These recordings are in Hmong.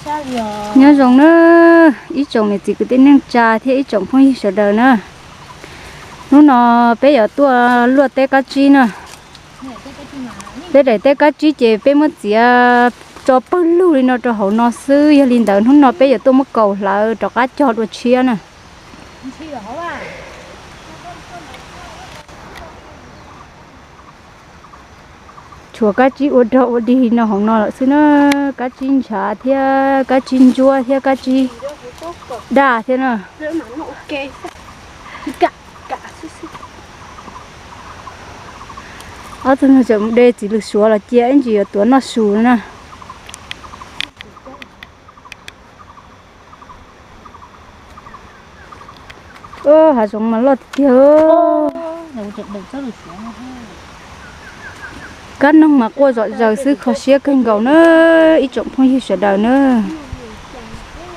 Nyob zoo na, ib tsoom niam txiv kwv tij neej tsa thiab ib tsoom phooj ywg sawv daws na. Hnub no peb yuav tuaj luaj teb kab tsib na. Peb daim teb kab tsib ces peb muab txiav tso pawg lug li no rau hauv no xwb, yog li ntawd hnub no peb yuav tuaj muab kaus hlawv rov qab cog dua tshiab na. Tshuav kab tsib ua dog ua dig li no hauv no lawm xwb na, kab tsib ntshav thiab kab tsib ntsuab thiab kab tsib daj thiab na. Ob tug no tseem mus de txiv lws suav los cia ib ntsis yuav tuav noj su na. Hav zoov mas loj tiag tiag. Kab noog mas quaj zom zaws xwb, kho siab kawg nkaus na ib tsoom phooj ywg sawv daws na.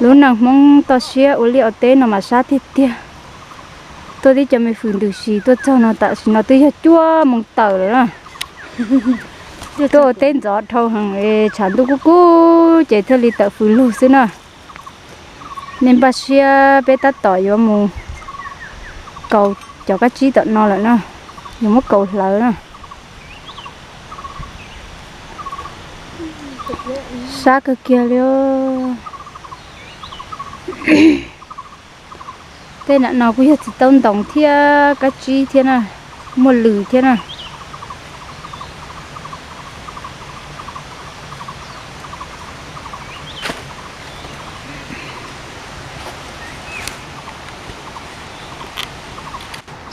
Lub neej Hmoob toj siab ua liaj ua teb no mas sab tiag tiag. Tuaj teb chaws me fwm ntws si tuaj txog no tam sim no twb yog cuaj moos tawm lawm na. Tuaj ua teb ntxov dhau heev, tshav ntuj kub kub ces thiaj li tawm fws lug xwb na. Nej npaj siab peb tab tom yuav mus kaus cov kab tsib tom no lawm na, yuav muab kaus hlawv na. Sab kawg kiag li. Tej nam no kuj yog txiv taub ntoos thiab kab tsib thiab na, muaj lws thiab na.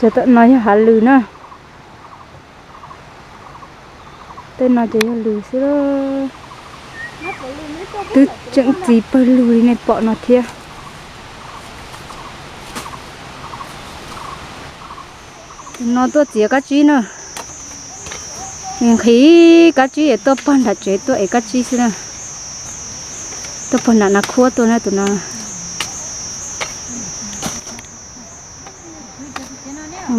Cov tom no yog hav lws na. Tej no ces yog lws xwb. Twb tseem txiv pawg lug li nej pom no thiab. No tuaj txiav kab tsib na. Nqhis kab tsib es tuaj pog nram tsev tuaj ev kab tsib xwb na. Tuaj pog nram nas khuab tuaj na tus no.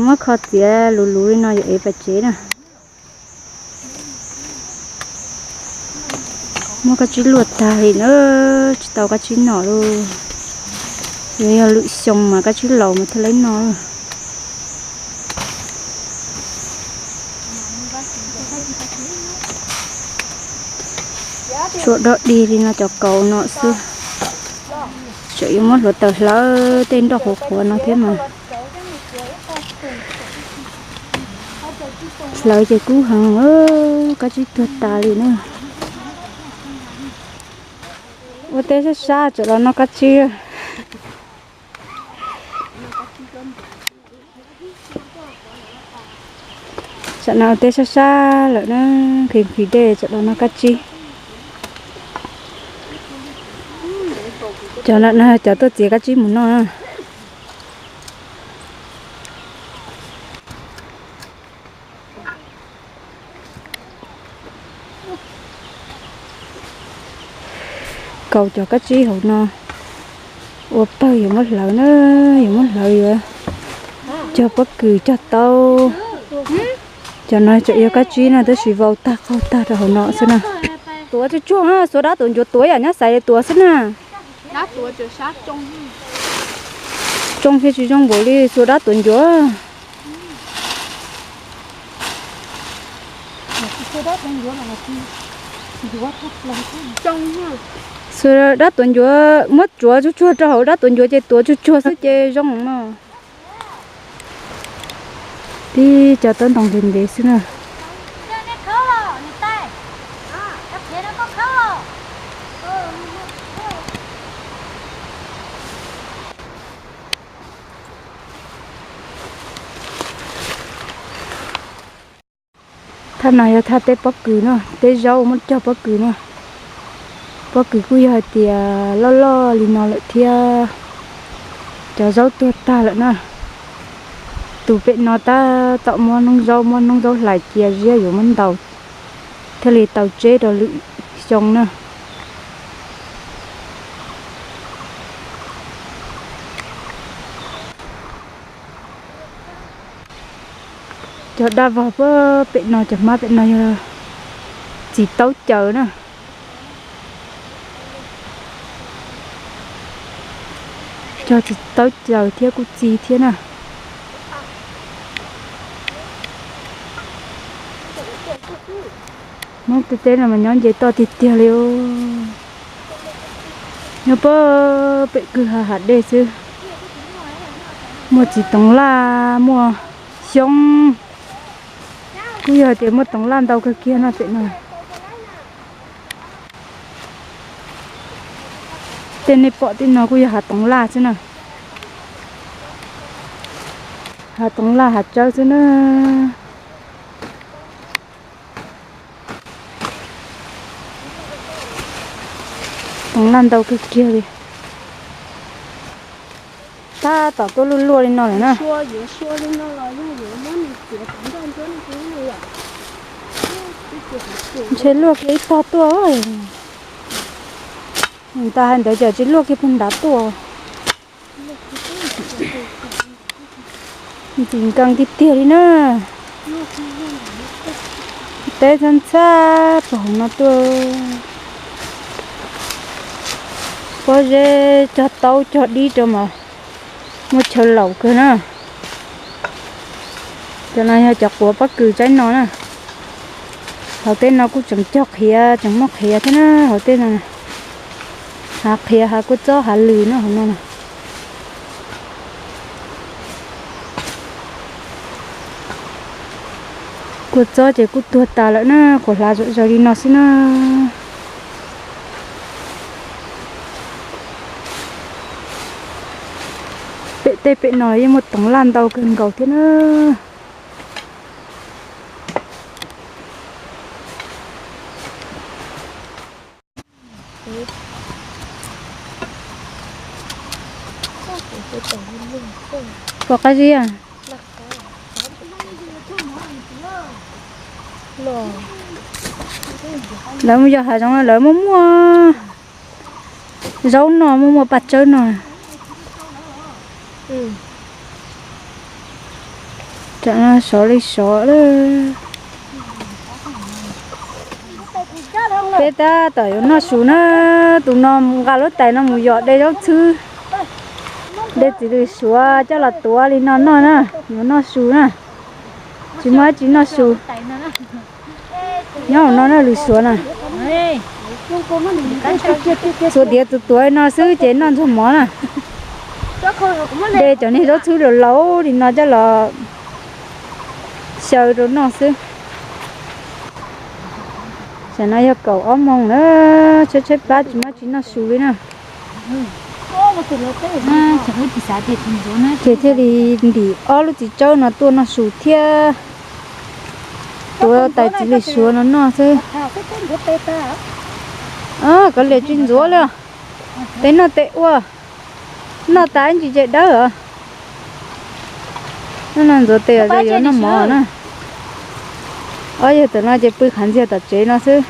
Muab kho txiav luv luv li no yuav ev pem tsev na. Muab kab tsib luaj tag li na, tsis tau kab tsib noj lauj. Yuav yog lwm xyoo mas kab tsib laus mas thiaj li noj. Tshuav dog dig li no cov kaus no xwb. Tseem yuav muab hluav taws hlawv tej nroj qhuav qhuav no thiab mas. Hlawv ces kub heev, kab tsib tuag tas li na. Ua teb sab sab tseem los noj kab tsib. Tam no ua teb sab sab lawm na, nqhis nqhis dej tseem los noj kab tsib. Cov no cov tuaj txiav kab tsib mus noj na. Kaus cov kab tsib hauv no ua pawg yuav muab hlawv na, yuav muab hlawv yuav cog pob kws cog taub. Cov no tseem yog kab tsib na, tab sis vau tag qaug tag rau hauv no xwb na. Tuav tsuag tsuag, xuas dab tuav ncuav tuav yam nyob xaiv tuav xwb na. Tsoo thiaj tsis zoo npaum li xuas dab tuav ncuav. Xuas dab tuav ncuav muab tsuav tsuag tsuag rau hauv dab tuav ncuav ces tuav tsuag tsuag xwb ces zoo no. Tib cov taub ntoo ntev ntev xwb na. Thaj no yog thaj teb pob kws no, teb zaub muab cog pob kws no. Pob kws kuj yog hais tias loj loj li no lawm thiab. Cov zaub tuag tag lawm na. Tus pem no tab tom muab noob zaub, muab noob zaub hlais cia ziab yuav muab ntaus thiaj li tau tseb rau lwm xyoo na. Cov daj vog pem no, cov hmab pem no yog txiv taub caws na. Cog tsis tau caws thiab kuj txi thiab na. Hmoob tej teb no mas nyob nce toj tiag tiag li. Nyob pem kwj ha hav dej xwb. Muaj txiv toov laj, muaj xyoob. Kuj yog hais tias muaj toov laj ntau kawg kiag no pem no. Tej nej pom tej no kuj yog hav toov laj xwb na. Hav toov laj hav tsawb xwb na. Toov laj ntau kawg kiag li. Tab tom tuaj luaj luaj li no lawm na. Ntshe luaj kiag ib tog tuaj. Ntas hais ntawd ces tsis luaj kiag puag nrad tuaj. Ntim nkees tiag tiag li na. Teb ntxhab ntxhab pog hauv no tuaj. Pob zeb cog taub cog dib rau mas muaj chaw laum kawg na. Cov no yog cov quav pob kws tsaib no na. Hauv tej no kuj tseem cog qhiav, tseem muaj qhiav thiab na hauv tej no. Hav qhiav, hav kua txob, hav lws no hauv no na. Kua txob ces kuj tuag tas lawm na, quav hlav zom zaws li no xwb na. Pem tej pem no yeej muaj toov laj ntau kawg nkaus thiab na. Pom qab zib. Lawv mus yos hav zoov lawv muaj muaj zaub no, muaj muaj paj tsawb no. Tam no sov li sov lawm. Peb tab tom yuav noj su na, tus no nqa lub tais no mus yos de zaub txhwb, de txiv lws suav coj los tuav li no noj na, yuav noj su na. Tsis muaj dab tsi noj su. Nyob hauv no na lws suav na. Txhua tiav tus tuav no xwb ces noj ntxuag mov na. De cov niag zaub txhwb laus laus li no coj los xyaw rau noj xwb. Tam no yog kaum ob moos na, tshaib tshaib plab tsis muaj dab tsi noj su li na. Ces thiaj li ntim ob lub txiv tsawb no tuaj noj su thiab tuav tais txiv lws suav no noj xwb. Koj liam tsis ntxuav li, tes noj tes ua, noj tas ntsis ces dawb os. Noj no ntxuav tes yuav noj mov na. Ob yawg tam no ces pw qhav ntxiag tom tsev no xwb.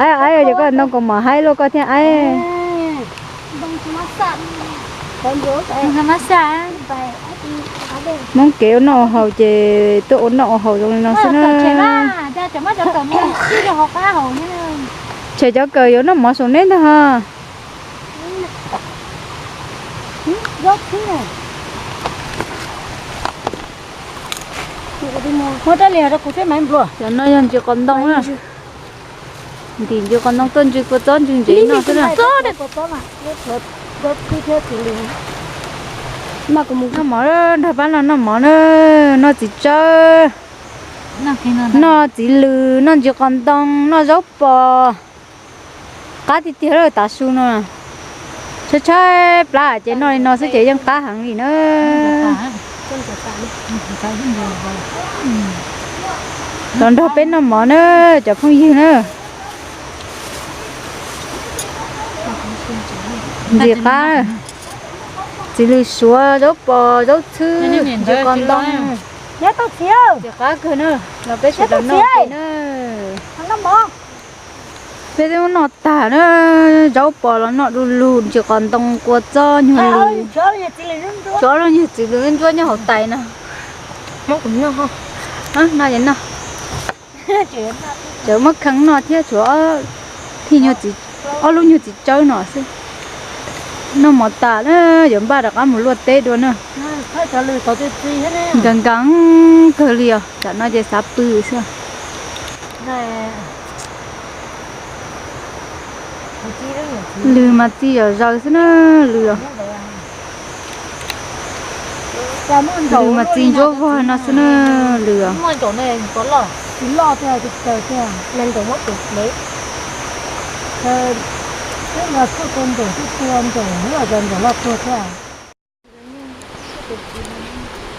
Aib aib ces koj ntoo kaus mom haib luaj koj thiaj aib. Hmoob kev ua noj ua haus ces tuaj ua noj ua haus zoo li no xwb na. Tshem cov kawm yuav noj mov saum neb ntag ho. Cov no yog ntsis qos ntoo na. Ntim ntsis qos ntoo tuaj ntsw kua txob ntsw ntsev no xwb na. Noj mov, nrog pab no noj mov na, noj txiv tsawb, noj txiv lws, noj ntsis qos ntoo, noj zaub pos. Qab tiag tiag lawm tav su no. Tshaib tshaib plab ces noj li no xwb ces yeej qab heev li na. Los nrog peb noj mov na, cov phooj ywg na. Ntxim qab, txiv lws suav, zaub pos, zaub txhwb, ntsis qos ntoo. Ntxim qab kawg na, los peb sawv daws noj na. Peb twb noj tag na, zaub pos los noj du lug, ntsis qos ntoo, kua txob, nyuag lws. Tsov los nyuag txiv lws ntsuab nyob hauv tais na. Noj ces noj. Tseem muab kheej noj thiab, tshuav thij nyuag txiv, ob lub nyuag txiv tsawb no xwb. Noj mov tas na, yuav npaj rov qab mus luaj teb dua na. Nkees nkees kawg li os, tam no ces xav pw xwb. Lws mas txi zom zaws xwb na, lws. Lws mas txi ntsuab vog no xwb na, lws.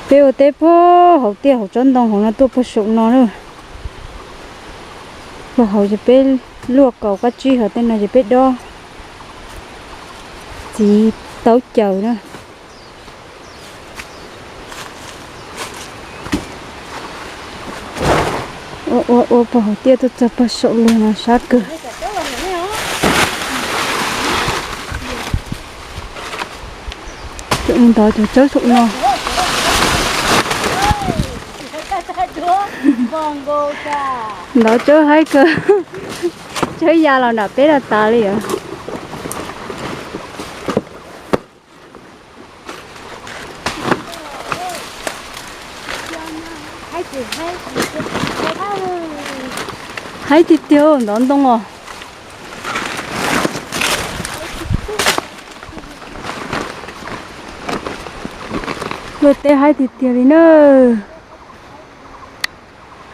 Peb ua teb puag hauv tiaj hauv tsob ntoo hauv no tuaj puag saum no na. Puag hauv ces peb luaj kaus qab tsib, hauv tej no ces peb dob txiv taub caws na. Ua ua ua puag hauv tiaj tuaj txog puag saum lug no sab kawg. Ntov cov tsawb saum no. Ntov tsawb haib kawg. Tsawb ya los nram peb los tas li os. Haib tiag tiag ntov ntoo os. Luaj teb haib tiag tiag li na.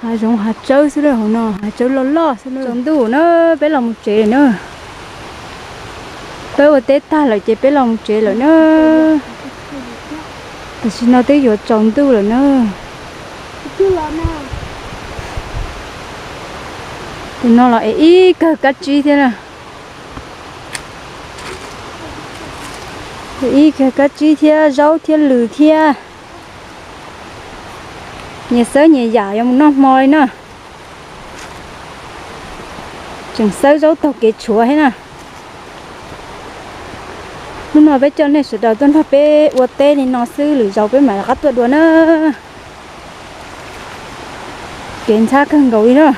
Hav zoov hav tsawb xwb na, hauv no hav tsawb loj loj xwb na. Tsaus ntuj na, peb los mus tsev lawm na. Peb ua teb tag lawm ces peb los mus tsev lawm na. Tam sim no twb yuav tsaus ntuj lawm na. Tus no los es ib kawg kab tsib thiab na. Ib kawg kab tsib thiab zaub thiab lws thiab. Nyias xawb nyias yam yuav mus noj hmo li na. Tseem xawb zaub taug kev tshuav thiab na. Hnub no peb coj nej sawv daws tuaj nrog peb ua teb li no xwb, lwm zaus peb mam rov qab tuaj dua na. Kev ntxhab kawg nkaus li na.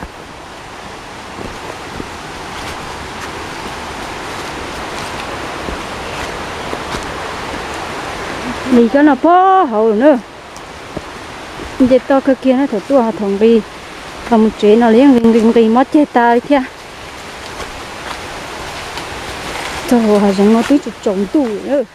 Li cov no puag hauv lawm na. Nce toj kawg kiag na, thaum tuaj thaum nqis, thaum mus tsev no los yeej nqis nqis nqis mob ceg tas li thiab. Txog hav zoov no twb tsaus ntuj lawm.